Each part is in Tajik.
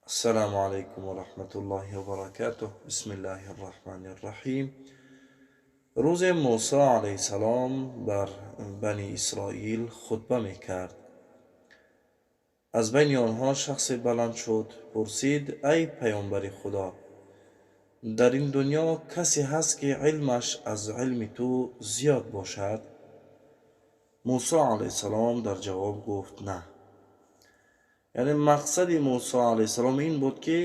Ассалому алайкум ва раҳматуллоҳи ва баракатуҳ. Бисмиллаҳи рраҳмани рраҳим. Рӯзе Мусо алайҳиссалом бар Бани Исроил хутба мекард. Аз байни онҳо шахсе баланд шуд, пурсид: ай паёмбари Худо, дар ин дунё касе ҳаст, ки илмаш аз илми ту зиёд бошад? Мусо алайҳиссалом дар ҷавоб гуфт: на. Яъне мақсади Мусо алайҳиссалом ин буд, ки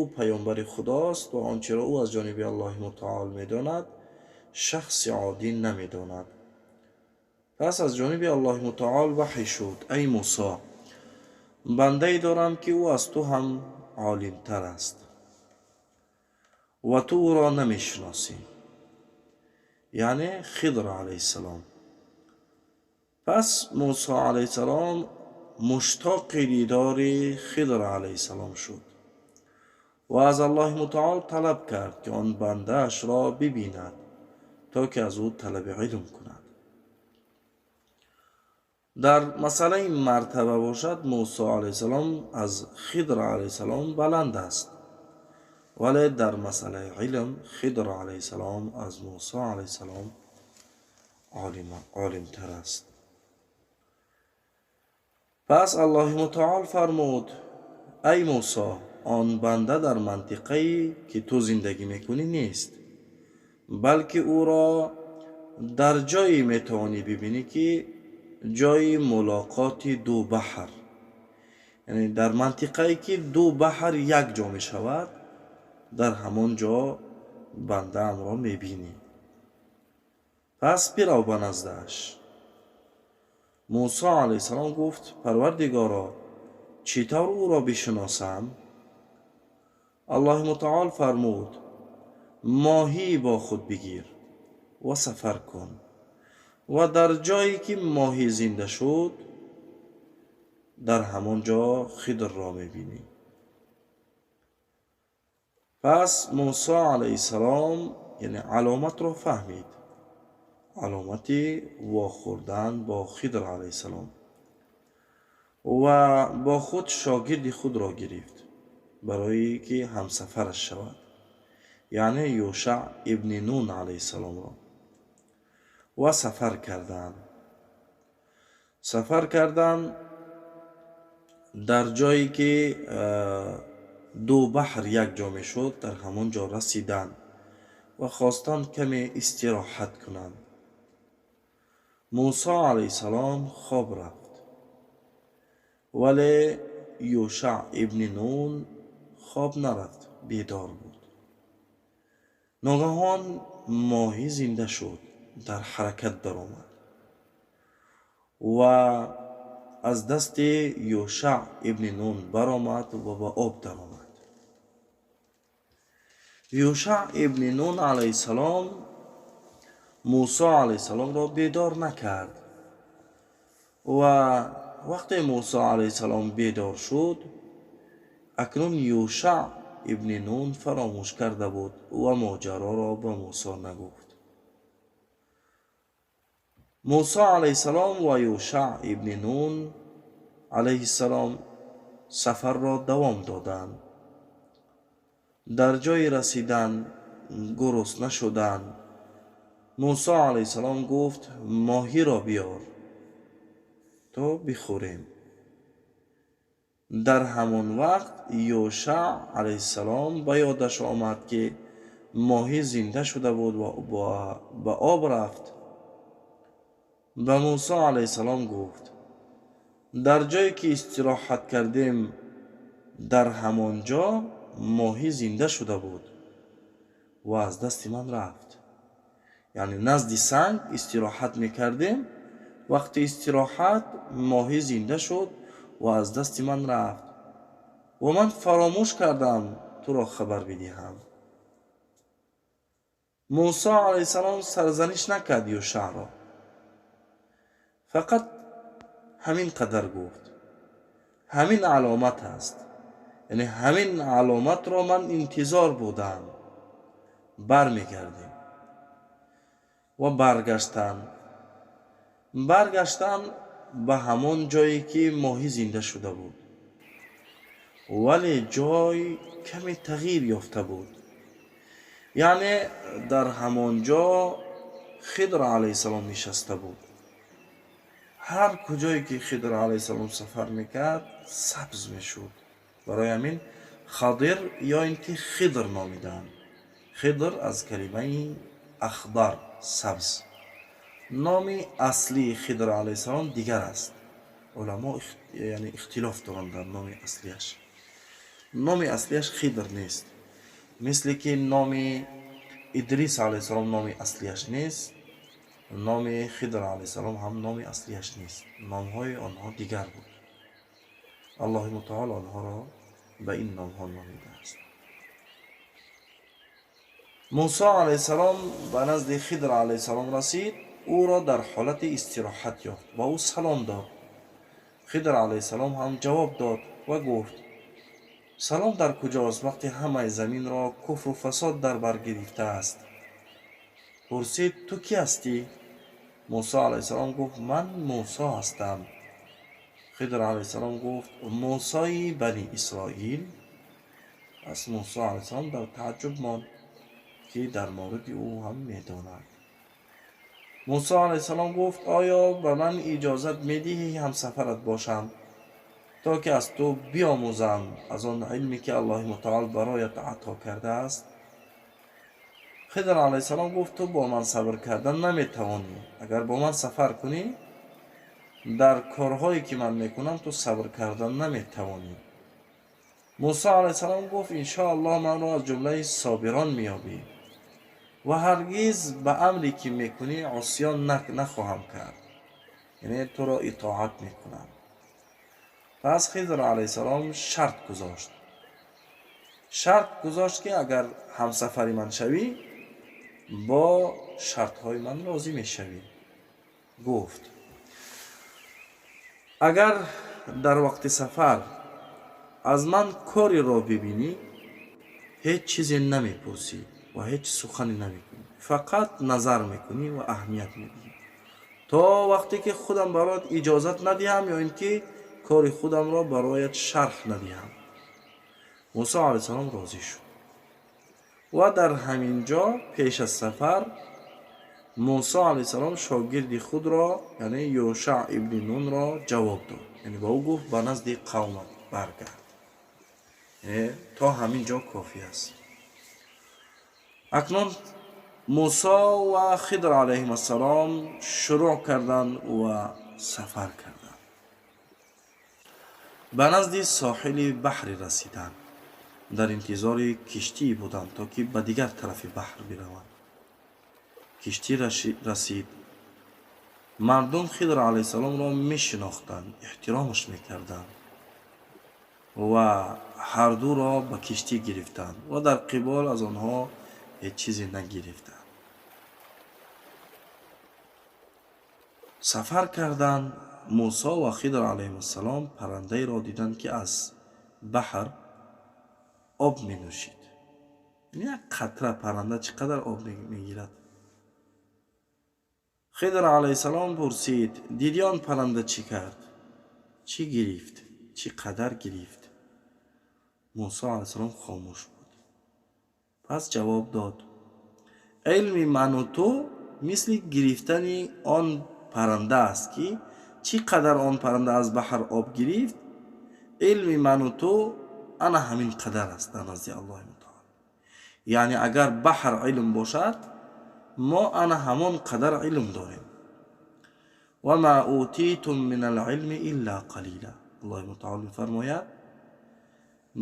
ӯ паёмбари Худост ва он чиро ӯ аз ҷониби Аллоҳи Мутаол медонад, шахси оддӣ намедонад. Пас аз ҷониби Аллоҳи Мутаол ваҳй шуд: ай Мусо, бандае дорам, ки ӯ аз ту ҳам олимтар аст ва ту ӯро намешиносӣ, яъне Хидр алайҳиссалом. Пас Мусо алайҳиссалом муштоқи дидори Хидр алайҳиссалом шуд ва аз Аллоҳи Мутаол талаб кард, ки он бандаашро бибинад, то ки аз ӯ талаби илм кунад. Дар масъалаи мартаба бошад, Мусо алайҳиссалом аз Хидр алайҳиссалом баланд аст, вале дар масъалаи илм Хидр алайҳиссалом аз Мусо алайҳиссалом олимтар аст. Пас Аллоҳи Мутаол фармуд: ай Мусо, он банда дар мантиқае, ки ту зиндагӣ мекунӣ, нест, балки ӯро дар ҷое метавонӣ бибинӣ, ки ҷои мулоқоти ду баҳр, яъне дар мантиқае, ки ду баҳр як ҷо мешавад, дар ҳамон ҷо бандаамро мебинӣ. Пас бирав ба наздааш. Мусо алайҳиссалом гуфт: Парвардигоро, чӣ тавр ӯро бишиносам? Аллоҳи Мутаол фармуд: моҳӣ бо худ бигир ва сафар кун ва дар ҷое, ки моҳӣ зинда шуд, дар ҳамон ҷо Хидрро мебинӣ. Пас Мусо алайҳиссалом, яъне аломатро фаҳмид, аломати вохӯрдан бо Хидр алайҳиссалом, ва бо худ шогирди худро гирифт, барое ки ҳамсафараш шавад, яъне Юшаъ ибни Нун алайҳиссаломро, ва сафар карданд. Сафар карданд, дар ҷое, ки ду баҳр як ҷо мешуд, дар ҳамон ҷо расиданд ва хостанд каме истироҳат кунанд. Мусо алайҳиссалом хоб рафт, вале Юшаъ ибни Нун хоб нарафт, бедор буд. Ногаҳон моҳӣ зинда шуд, дар ҳаракат даромад ва аз дасти Юшаъ ибни Нун баромад ва ба об даромад. Юшаъ ибни Нун алайҳиссалом Мусо алайҳиссаломро бедор накард ва вақте Мусо алайҳиссалом бедор шуд, акнун Юшаъ ибни Нун фаромӯш карда буд ва моҷароро ба Мусо нагуфт. Мусо алайҳиссалом ва Юшаъ ибни Нун алайҳиссалом сафарро давом доданд. Дар ҷое расиданд, гурусна шуданд. Мусо алайҳиссалом гуфт: моҳиро биёр, то бихӯрем. Дар ҳамон вақт Юшаъ алайҳиссалом ба ёдаш омад, ки моҳӣ зинда шуда буд ва ба об рафт. Ба Мусо алайҳиссалом гуфт: дар ҷое, ки истироҳат кардем, дар ҳамон ҷо моҳӣ зинда шуда буд ва аз дасти ман рафт. Яъне назди санг истироҳат мекардем, вақти истироҳат моҳӣ зинда шуд ва аз дасти ман рафт ва ман фаромӯш кардам туро хабар бидиҳам. Мусо алайҳиссалом сарзаниш накард Юшаъро, фақат ҳамин қадар гуфт: ҳамин аломат аст, яъне ҳамин аломатро ман интизор будам. Бармегардем. Ва баргаштанд. Баргаштанд ба ҳамон ҷое, ки моҳӣ зинда шуда буд. Вале ҷой каме тағйир ёфта буд. Яъне дар ҳамон ҷо Хидр алайҳиссалом нишаста буд. Ҳар куҷое ки Хидр алайҳиссалом сафар мекард, сабз мешуд. Барои ҳамин Хадир ё ин ки Хидр номиданд. Хидр аз калимаи ахдар, сабз. Номи аслии Хидр алайҳиссалом дигар аст. Уламо, яъне, ихтилоф доранд дар номи аслияш. Номи аслияш Хидр нест, мисле ки номи Идрис алайҳиссалом номи аслияш нест, номи Хидр алайҳиссалом ҳам номи аслияш нест. Номҳои онҳо дигар буд. Аллоҳи мутаол онҳоро ба ин номҳо номидааст. Мусо алайҳиссалом ба назди Хидр алайҳиссалом расид, ӯро дар ҳолати истироҳат ёфт, ба ӯ салом дод. Хидр алайҳиссалом ҳам ҷавоб дод ва гуфт: «Салом дар куҷост, вақте ҳамаи заминро куфру фасод дар бар гирифтааст?» Пурсид: «Ту кӣ ҳастӣ?» Мусо алайҳиссалом гуфт: «Ман Мусо ҳастам». Хидр алайҳиссалом гуфт: «Мусои Бани Исроил?» Пас Мусо алайҳиссалом дар тааҷҷуб монд, ки дар мавриди ӯ ҳам медонад. Мусо алайҳиссалом гуфт: «Оё ба ман иҷозат медиҳӣ ҳамсафарат бошам, то ки аз ту биомӯзам аз он илме, ки Аллоҳи мутаол бароят ато кардааст?» Хидр алайҳиссалом гуфт: «Ту бо ман сабр кардан наметавонӣ. Агар бо ман сафар кунӣ, дар корҳое ки ман мекунам, ту сабр кардан наметавонӣ». Мусо алайҳиссалом гуфт: «Иншоаллоҳ, манро аз ҷумлаи собирон меёбӣ ва ҳаргиз ба амре ки мекунӣ усён нахоҳам кард, яъне туро итоат мекунам». Пас Хидр алайҳиссалом шарт гузошт, шарт гузошт, ки агар ҳамсафари ман шавӣ, бо шартҳои ман розӣ мешавӣ. Гуфт: «Агар дар вақти сафар аз ман кореро бибинӣ, ҳеҷ чизе намепурсӣ ва ҳеҷ сухане намекунӣ, фақат назар мекунӣ ва аҳамият медиҳӣ, то вақте ки худам бароят иҷозат надиҳам ё ин ки кори худамро бароят шарҳ надиҳам». Мусо алайҳиссалом розӣ шуд ва дар ҳамин ҷо пеш аз сафар Мусо алайҳиссалом шогирди худро, яъне Юшаъ ибни Нунро ҷавоб дод, яъне ба ӯ гуфт: «Ба назди қавмат баргард, яъне то ҳамин ҷо кофӣ аст». Акнун Мусо ва Хидр алайҳим ассалом шурӯъ карданд ва сафар карданд. Ба назди соҳили баҳре расиданд. Дар интизори киштӣ буданд, то ки ба дигар тарафи баҳр бираванд. Киштӣ расид. Мардум Хидр алайҳиссаломро мешинохтанд, эҳтиромаш мекарданд ва ҳардуро ба киштӣ гирифтанд ва дар қибол аз онҳо ҳеҷ чизе нагирифтанд. Сафар карданд. Мусо ва Хидр алайҳиссалом паррандаеро диданд, ки аз баҳр об менӯшид. Як қатра парранда чӣ қадар об мегирад? Хидр алайҳиссалом пурсид: «Диди, он парранда чӣ кард, чӣ гирифт, чӣ қадар гирифт?» Мусо алайҳиссалом хомӯш буд. Пас ҷавоб дод: «Илми ману ту мисли гирифтани он парранда аст, ки чӣ қадар он парранда аз баҳр об гирифт, илми ману ту ана ҳамин қадар аст дар назди Аллоҳи мутаол». Яъне агар баҳр илм бошад, мо ана ҳамон қадар илм дорем. وما أوتيتم من العلم إلا قليلا. Аллоҳи мутаол мефармояд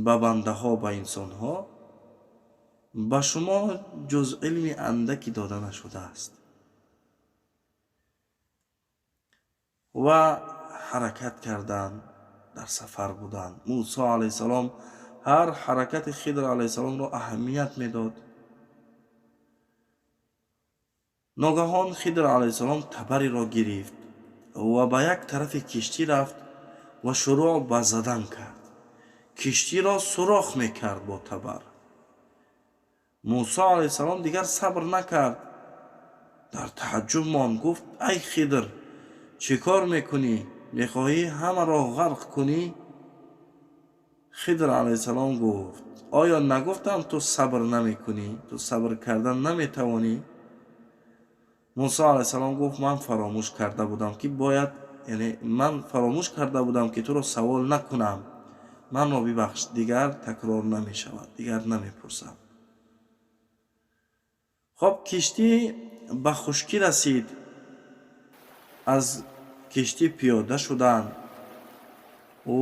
ба бандаҳо, ба инсонҳо: ба шумо ҷуз илми андаки дода нашудааст. Ва ҳаракат карданд, дар сафар буданд. Мусо алайҳиссалом ҳар ҳаракати Хидр алайҳиссаломро аҳамият медод. Ногаҳон Хидр алайҳиссалом табареро гирифт ва ба як тарафи киштӣ рафт ва шурӯъ ба задан кард, киштиро сурох мекард бо табар. Мусо алайҳиссалом дигар сабр накард, дар тааҷҷуб монд, гуфт: «Ай Хидр, чӣ кор мекунӣ? Мехоҳӣ ҳамаро ғарқ кунӣ?» Хидр алайҳиссалом гуфт: оё нагуфтам ту сабр намекунӣ, ту сабр кардан наметавонӣ? Мусо алайҳиссалом гуфт: ман фаромӯш карда будам ки бояд, яъне ман фаромӯш карда будам ки туро савол накунам, манро бибахш, дигар такрор намешавад, дигар намепурсам. Хоб, киштӣ ба хушкӣ расид, аз киштӣ пиёда шуданд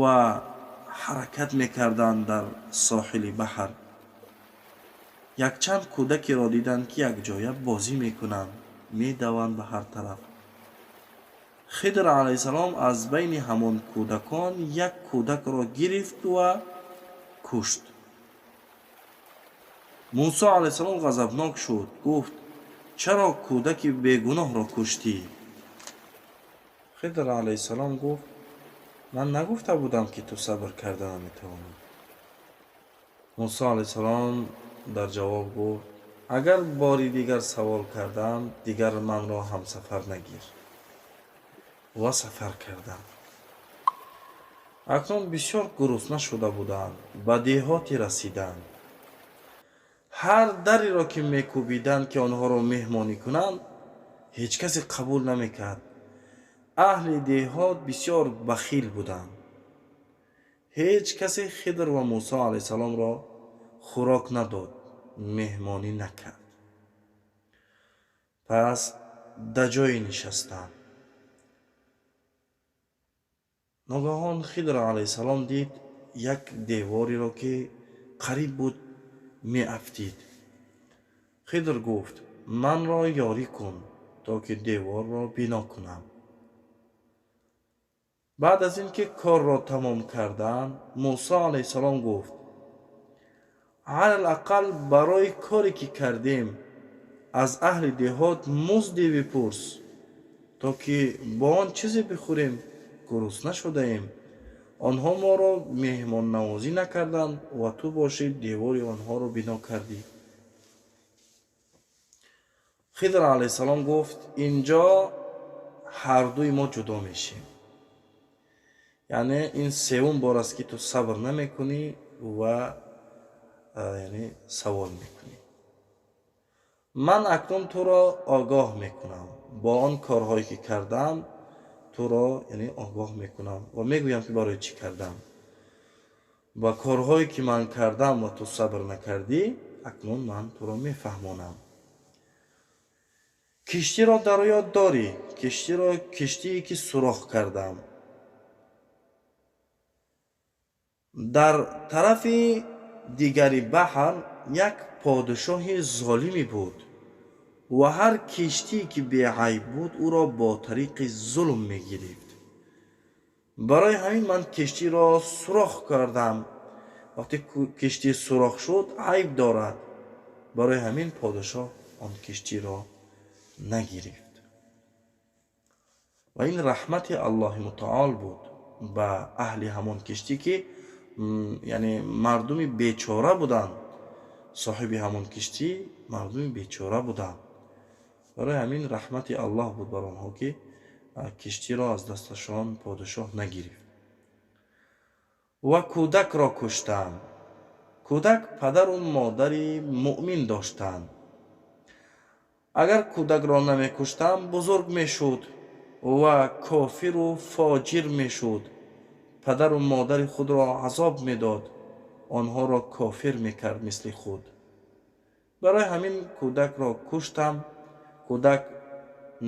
ва ҳаракат мекарданд дар соҳили баҳр. Якчанд кӯдакеро диданд, ки якҷоя бозӣ мекунанд, медаванд ба ҳар тараф. Хидр алайҳиссалом аз байни ҳамон кӯдакон як кӯдакро гирифт ва кушт. Мусо алайҳиссалом ғазабнок шуд, гуфт: чаро кӯдаки бегуноҳро куштӣ? Хидр алайҳиссалом гуфт: ман нагуфта будам, ки ту сабр карда наметавонӣ? Мусо алайҳиссалом дар ҷавоб гуфт: агар бори дигар савол кардам, дигар манро ҳамсафар нагир. Ва сафар кардам. Акнун бисёр гурусна шуда буданд, ба деҳоте расиданд. Ҳар дареро ки мекӯбиданд, ки онҳоро меҳмонӣ кунанд, ҳеҷ касе қабул намекард. Аҳли деҳот бисёр бахил буданд. Ҳеҷ касе Хидр ва Мусо алайҳиссаломро хӯрок надод, меҳмонӣ накард. Пас да ҷое нишастанд. Ногаҳон Хидр алайҳиссалом дид як девориро, ки қариб буд меафтид. Хидр гуфт: манро ёрӣ кун, то ки деворро бино кунам. Баъд аз ин ки корро тамом карданд, Мусо алайҳиссалом гуфт: алал ақал барои коре ки кардем аз аҳли деҳот музде бипурс, то ки бо он чизе бихӯрем, гурусна шудаем. Онҳо моро меҳмоннавозӣ накарданд ва ту бошӣ девори онҳоро бино кардӣ. Хидр алайҳиссалом гуфт: инҷо ҳардуи мо ҷудо мешем. Яъне ин севум бор аст, ки ту сабр намекунӣ ва яъне савол мекунӣ. Ман акнун туро огоҳ мекунам бо он корҳое ки кардам, туро яъне огоҳ мекунам ва мегӯям, ки барои чӣ кардам. Ба корҳое ки ман кардам ва ту сабр накардӣ, акнун ман туро мефаҳмонам. Киштиро дар ёд дорӣ? Киштиро, киштие ки сурох кардам. Дар тарафи дигари баҳр як подшоҳи золиме буд ва ҳар киштие ки беайб буд, ӯро бо тариқи зулм мегирифт. Барои ҳамин ман киштиро сурох кардам. Вақте киштӣ сурох шуд, айб дорад. Барои ҳамин подшоҳ он киштиро нагирифт. Ва ин раҳмати Аллоҳи мутаол буд ба аҳли ҳамон киштӣ, ки яъне мардуми бечора буданд. Соҳиби ҳамон киштӣ мардуми бечора буданд. Барои ҳамин раҳмати Аллоҳ буд бар онҳо, ки киштиро аз дасташон подшоҳ нагирифт. Ва кӯдакро куштам. Кӯдак падару модари муъмин доштанд. Агар кӯдакро намекуштам, бузург мешуд ва кофиру фоҷир мешуд, падару модари худро азоб медод, онҳоро кофир мекард мисли худ. Барои ҳамин кӯдакро куштам. Кӯдак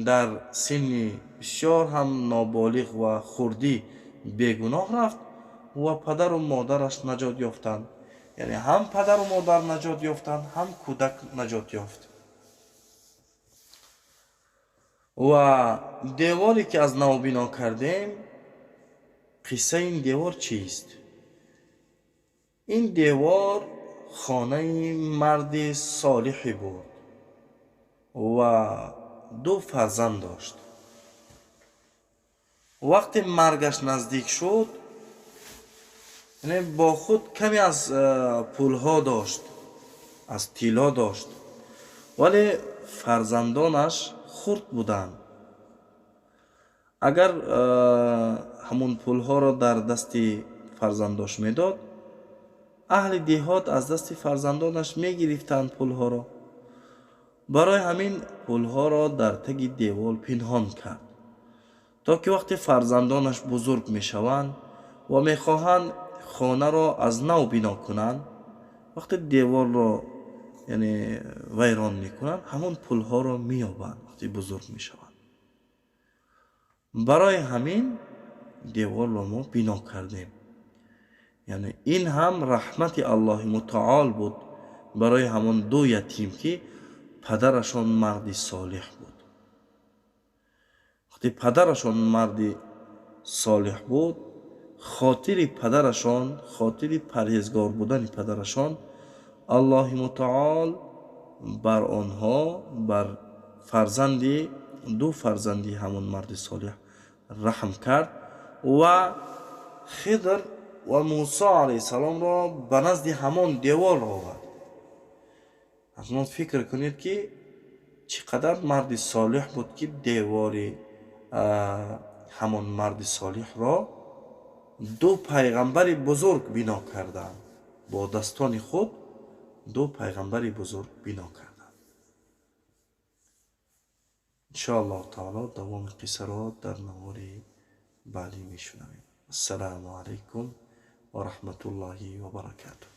дар синни бисёр ҳам ноболиғ ва хурдӣ бегуноҳ рафт ва падару модараш наҷот ёфтанд. Яъне ҳам падару модар наҷот ёфтанд, ҳам кӯдак наҷот ёфт. Ва деворе ки аз нав бино кардем, қиссаи ин девор чист? Ин девор хонаи марди солиҳе буд ва ду фарзанд дошт. Вақте маргаш наздик шуд, яъне бо худ каме аз пулҳо дошт, аз тилло дошт, вале фарзандонаш хурд буданд. Агар ҳамон пулҳоро дар дасти фарзандош медод, Аҳли деҳот аз дасти фарзандонаш мегирифтанд пулҳоро. Барои ҳамин пулҳоро дар таги девол пинҳон кард, то ки вақте фарзандонаш бузург мешаванд ва мехоҳанд хонаро аз нав бино кунанд, вақте деворро яъне вайрон мекунанд, ҳамон пулҳоро меёбанд вақте бузург мешаванд. Барои ҳамин деворро мо бино кардем. Яъне ин ҳам раҳмати Аллоҳи мутаол буд барои ҳамон ду ятим, ки падарашон марди солиҳ буд. Вақте падарашон марди солиҳ буд, хотири падарашон, хотири парҳезгор будани падарашон, Аллоҳи мутаол бар онҳо, бар фарзанди ду фарзанди ҳамон марди солиҳ раҳм кард ва Хидр ва Мусо алайҳиссаломро ба назди ҳамон девор овард. Акнун фикр кунед, ки чӣ қадар марди солиҳ буд, ки девори ҳамон марди солиҳро ду пайғамбари бузург бино карданд, бо дастони худ ду пайғамбари бузург бино карданд. Иншоаллоҳу таоло давоми қиссаро дар навори баъдӣ мешунавем. Ассалому алайкум ва раҳматуллоҳи ва баракатуҳ.